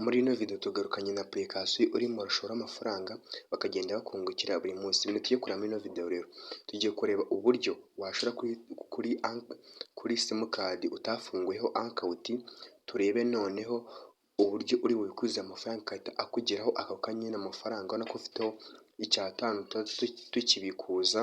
Muri ino video tugarukanye na application urimo urashora amafaranga bakagenda bakungukira buri munsi. Ibintu tugiye kureba muri ino video rero, tugiye kureba uburyo washora kuri simukadi utafunguyeho account, turebe noneho uburyo uri bubikuze amafaranga agahita akugeraho ako kanya nyine, amafaranga ubona ko ufiteho icyatanu tukibikuza.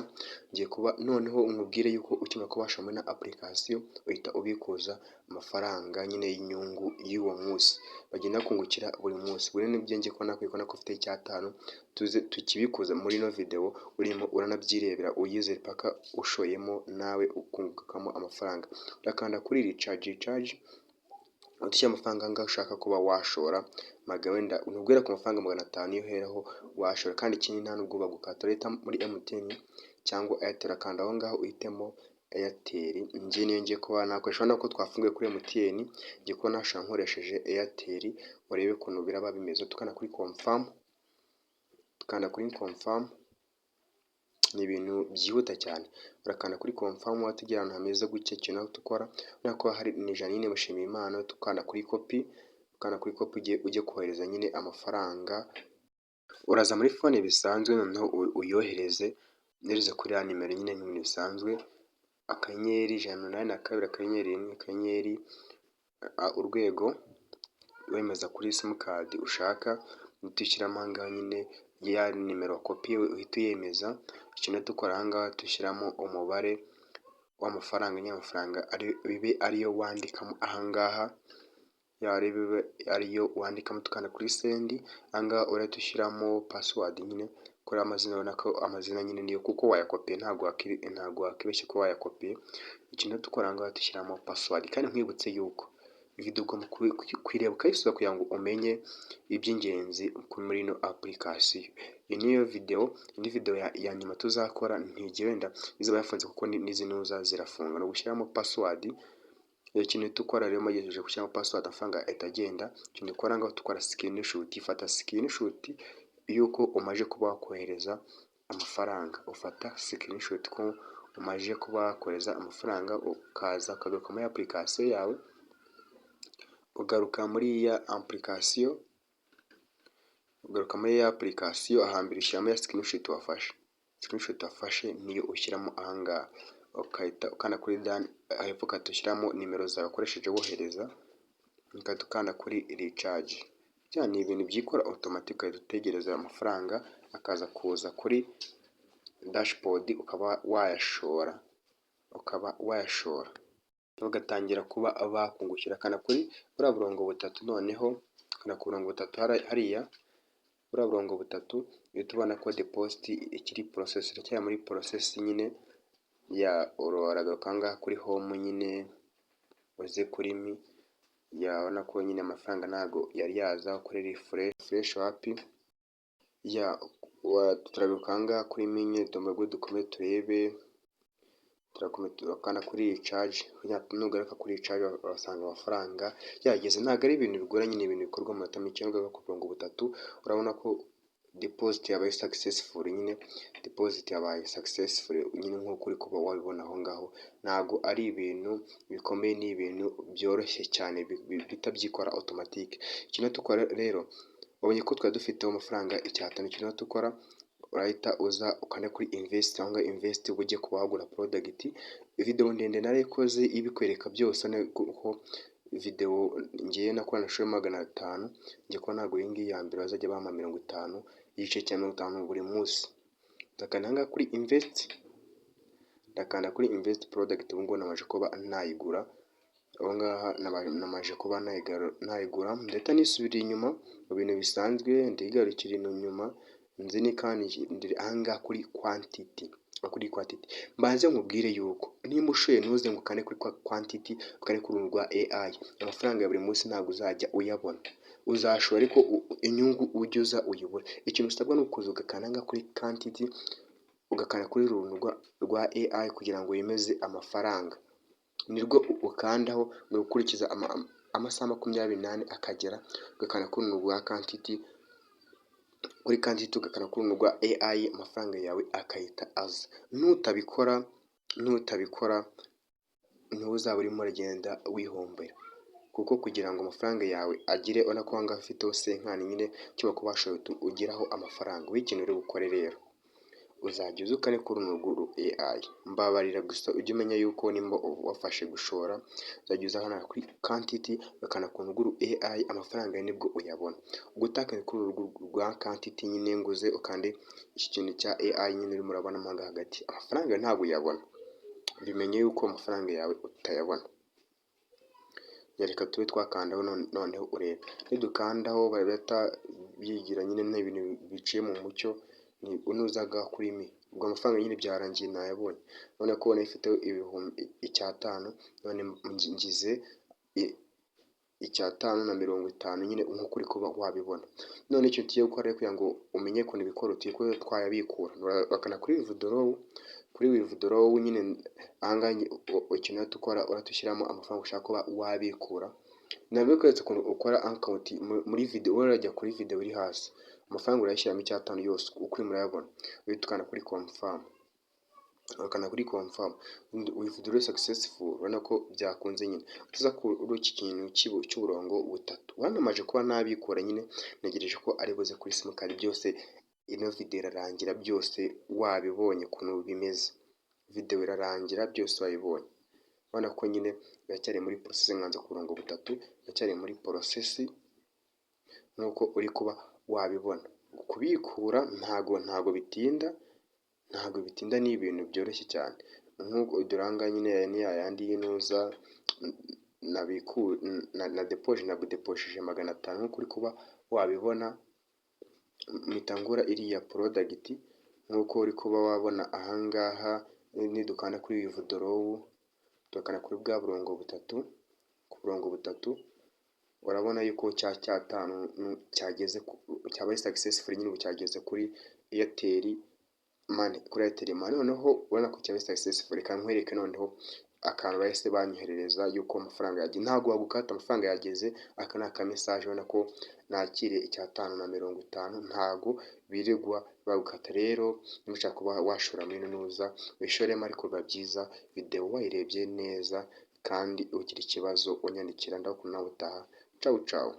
Ngiye kuba noneho nkubwire yuko ukimara kuba washora muri ino application uhita ubikuza amafaranga nyine y'inyungu y'uwo munsi, bagenda bakungukira buri munsi. Buri nibyo ngiye kubona kubona ko ufite icyatanu tuze tukibikuza muri ino video, urimo uranabyirebera uyizere paka ushoyemo nawe ukungukamo amafaranga. Urakanda kuri recharge, recharge ushyira amafaranga angahe ushaka kuba washora, wenda ni ku mafaranga 500 niyo uheraho washora, kandi ikindi nta nubwo bagukata. Urahita muri MTN cyangwa Airtel, akanda aho ngaho uhitemo Airtel. Njye niyo ngiye kuba nakoresha. Urabona ko twafunguye kuri MTN, ngiye kuba nashora nkoresheje Airtel, urebe ukuntu biraba bimeze. Tukanda kuri confirm, tukanda kuri confirm, ni ibintu byihuta cyane. Urakanda kuri confirm watugera ahantu hameze gutya. Ikintu dukora, urabona ko hari ni Jeannine Mushimiyimana, tukanda kuri copy, ukanda kuri copy ujye kohereza nyine amafaranga. Uraza muri phone bisanzwe, noneho uyohereze uyohereze kuri ya nimero nyine nk'ibintu bisanzwe: *182 *1 *#, wemeza kuri simukadi ushaka, uhita ushyiramo aha ngaha nyine ya nimero wakopiye, uhita uyemeza. Ikintu dukora aha ngaha, dushyiramo umubare w'amafaranga nyine, amafaranga bibe ariyo wandikamo aha ngaha, bibe ariyo wandikamo. Tukanda kuri send. Aha ngaha urahita ushyiramo password nyine kuri amazina, urabona ko amazina nyine niyo kuko wayakopiye, ntabwo wakibeshya ko wayakopiye. Ikintu dukora aha ngaha, dushyiramo password. Kandi nkwibutse yuko video ugomba kuyireba ukayisoza kugira ngo umenye iby'ingenzi muri ino application. Iyi niyo video, indi video ya nyuma tuzakora ntigiye wenda izaba yafunze, kuko n'izi nuza zirafunga. Ni ugushyiramo password. Ikintu uhita ukora rero, mugejeje gushyiramo password, amafaranga ahita agenda. Ikintu ukora ngaho, tukora screenshot, fata screenshot y'uko umaze kuba wakohereza amafaranga. Ufata screenshot ko umaze kuba wakohereza amafaranga, ukaza ukagaruka muri application yawe, ugaruka muri ya application, ugaruka muri ya application. Ahambere ushyiramo ya screenshot wafashe, screenshot wafashe niyo ushyiramo ahangaha, ugahita ukanda kuri done. Hepfo ugahita ushyiramo nimero zawe wakoresheje wohereza, ugahita ukanda kuri recharge. Bya ni ibintu byikora automatic, ugahita utegereza amafaranga akaza kuza kuri dashboard, ukaba wayashora, ukaba wayashora bagatangira kuba bakungukira. Kanda kuri buriya burongo butatu noneho, kanda ku burongo butatu hariya, buriya burongo butatu, uhita ubona ko deposit ikiri process, iracyari muri process nyine. Ya, uragaruka ahangaha kuri home nyine, uze kuri me, yabona ko nyine amafaranga ntago yari yaza kuri refresh, wapi. Ya, turagaruka ahangaha kuri me nyine, tumaze dukomeze turebe, turakomeza turakanda kuri recharge. Nugaruka kuri recharge urasanga amafaranga yageze. Ntabwo ari ibintu bigoranye, ni ibintu bikorwa mu minota mike. Nugaruka ku burongo butatu, urabona ko deposit yabaye successful nyine, deposit yabaye successful nyine nk'uko uri kuba wabibona aho ngaho. Ntabwo ari ibintu bikomeye, ni ibintu byoroshye cyane bihita byikora automatic. Ikintu dukora rero, wabonye ko twari dufiteho amafaranga icyatanu. Ikintu dukora, urahita uza ukande kuri invest cyangwa invest, ujye kuba wagura product. Video ndende narayikoze ibikwereka byose, kuko video ngiye nakora nashoye 500, ngiye kuba nagura iyi ngiyi ya mbere, bazajya bampa 50, igice cya 50 buri munsi. Ndakanda aha ngaha kuri invest, ndakanda kuri invest product. Ubu ngubu namaze kuba nayigura, aho ngaha namaze kuba nayigura. Ndahita nisubira inyuma mu bintu bisanzwe, ndigarukira inyuma, nzi ni kandi aha ngaha kuri quantity, kuri quantity. Mbanze nkubwire yuko nimba ushoye, ntuze ngo ukande kuri quantity, ukande kuri uru rwa AI, amafaranga ya buri munsi ntabwo uzajya uyabona. Uzashora ariko inyungu ujye uza uyibure. Ikintu usabwa ni ukuza ugakanda aha ngaha kuri quantity, ugakanda kuri uru rwa AI kugira ngo wemeze amafaranga. Nirwo ukandaho, ni ugukurikiza amasaha 24 akagera, ugakanda kuri uru rwa quantity, kuri quantity ugakanda kuri uru rwa AI, amafaranga yawe akahita aza. Nutabikora, nutabikora niho uzaba urimo uragenda wihombera. Kuko kugira ngo amafaranga yawe agire, urabona ko aha ngaha ufiteho cinquante nyine, ushobora kuba washoye ugeraho amafaranga. Wowe ikintu uri bukore rero, uzajya uza ukande kuri uru ruguru AI. Mbabarira gusa ujye umenya yuko nimba wafashe gushora, uzajya uza hano kuri quantity, ugakanda ku ruguru AI, amafaranga yawe nibwo uyabona. Ubwo utakanda kuri uru rwa quantity nyine, ngo uze ukande iki kintu cya AI nyine urimo urabonamo aha hagati, amafaranga ntabwo uyabona. Bimenye yuko amafaranga yawe utayabona. Reka tube twakandaho noneho urebe. Nidukandaho barahita bigira nyine, ni ibintu biciye mu mucyo. Nuzaga kuri me, ubwo amafaranga nyine byarangiye nayabonye. Urabona ko nari ibihumbi icyatanu, none ngize 550 nyine, nk'uko uri kuba wabibona. None icyo tugiye gukora rero kugira ngo umenye ukuntu ibikora, tugiye kuba twayabikura, urakanda kuri withdraw. Kuri withdraw nyine ahangaha, ikintu uhita ukora, urahita ushyiramo amafaranga ushaka kuba wabikura. Nabikweretse ukuntu ukora account muri video. Urajya kuri video iri hasi. Amafaranga urayashyiramo icyatanu yose uko urimo urayabona, uhita ukanda kuri confirm. Ugakanda kuri confirm, withdraw successful. Urabona ko byakunze nyine. Tuza kuri iki kintu cy'uburongo butatu, wanamaje kuba nabikura nyine, ntegereje ko ari buze kuri simukadi byose. Ino video irarangira byose wabibonye ukuntu bimeze. Video irarangira byose wabibonye. Urabona ko nyine biracyari muri process. Nkanze ku burongo butatu, biracyari muri process nk'uko uri kuba wabibona. Kubikura ntago bitinda, ntago bitinda, ni ibintu byoroshye cyane. Nk'uko dore aha ngaha nyine, aya ni yayandi y'intuza na depoje, nadeposheje 500 nk'uko uri kuba wabibona. Mpita ngura iriya product nk'uko uri kuba wabona ahangaha. Nidukanda kuri withdraw, tugakanda kuri bwa burongo butatu, ku burongo butatu, urabona yuko cya cyatanu cyageze, cyabaye successful nyine. Ubu cyageze kuri Airtel Money, kuri Airtel Money. Noneho urabona ko cyabaye successful. Reka nkwereke noneho akantu bahise banyoherereza yuko amafaranga yagiye. Ntabwo bagukata, amafaranga yageze. Aka ni aka message, ubona ko nakiriye 550. Ntago birirwa bagukata. Rero niba ushaka kuba washora muri nuza, wishoremo, ariko biba byiza video wayirebye neza. Kandi ugira ikibazo unyandikira. Ndagukunda, nawe utaha. Cawu cawu.